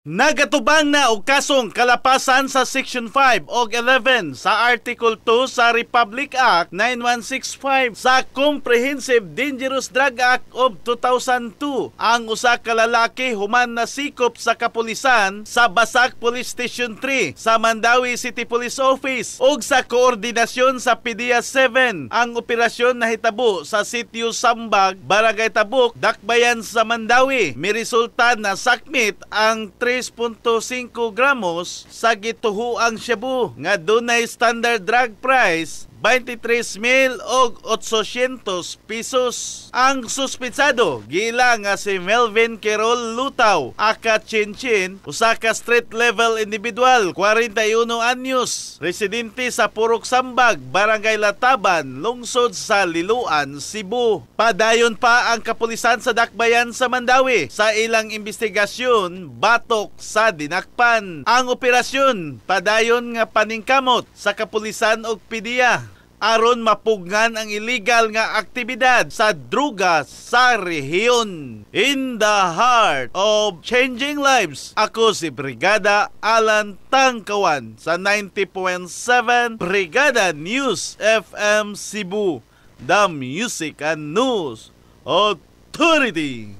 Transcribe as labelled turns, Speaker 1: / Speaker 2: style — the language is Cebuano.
Speaker 1: Nagatubang na og kasong kalapasan sa Section 5 og 11 sa Article 2 sa Republic Act 9165 sa Comprehensive Dangerous Drug Act of 2002 ang usa ka lalaki human nasikop sa kapulisan sa Basak Police Station 3 sa Mandaue City Police Office ug sa koordinasyon sa PDEA 7. Ang operasyon nahitabo sa Sitio Sambag, Barangay Tabuk, Dakbayan sa Mandaue. Miresulta na sakmit ang 3.5 gramos sa gituhuang shabu nga dunay standard drug price 23,800 pesos. Ang suspitsado giila nga si Melvin Querol Lutaw, aka Chinchin, usa ka street level individual, 41 anyos, residente sa Purok Sambag, Barangay Lataban, lungsod sa Liloan, Cebu. Padayon pa ang kapulisan sa Dakbayan sa Mandaue sa ilang investigasyon batok sa dinakpan. Ang operasyon padayon nga paningkamot sa kapulisan og PDEA aron mapugngan ang illegal nga aktibidad sa druga sa rehiyon. In the heart of changing lives, ako si Brigada Alan Tangkawan sa 90.7 Brigada News FM Cebu, the Music and News Authority.